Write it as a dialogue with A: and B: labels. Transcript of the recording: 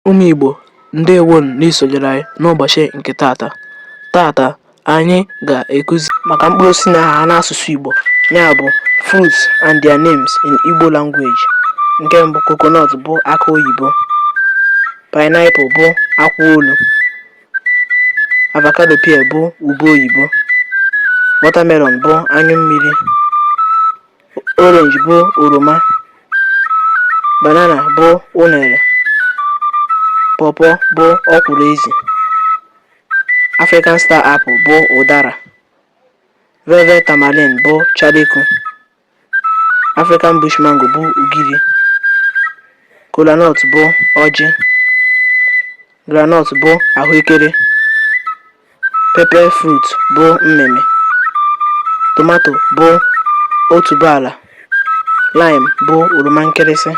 A: Ụmụ Igbo, ndewonu n'isonyere anyị n'ụbọchị nke tata. Tata, anyị ga-ekuzi maka mkpụrụ osisi na aha ha n'asụsụ Igbo, ya bụ fruits and their names in Igbo language. Nke mbụ, coconut bụ akụ oyibo, pineapple bụ akwụ olu, avocado pear bụ ube oyibo, watermelon bụ anyụ mmiri, orange bụ oroma, banana bụ unere, pawpaw bụ ọkwụrụ ezi, African star apple bụ ụdara, velvet tangerine bụ chaleku, African bush mango bụ ugiri, kolanut bụ ọjị, groundnut bụ ahụekere, pepper fruit bụ mmịmị, tomato bụ otuboala, lime bụ oroma nkịrịsị.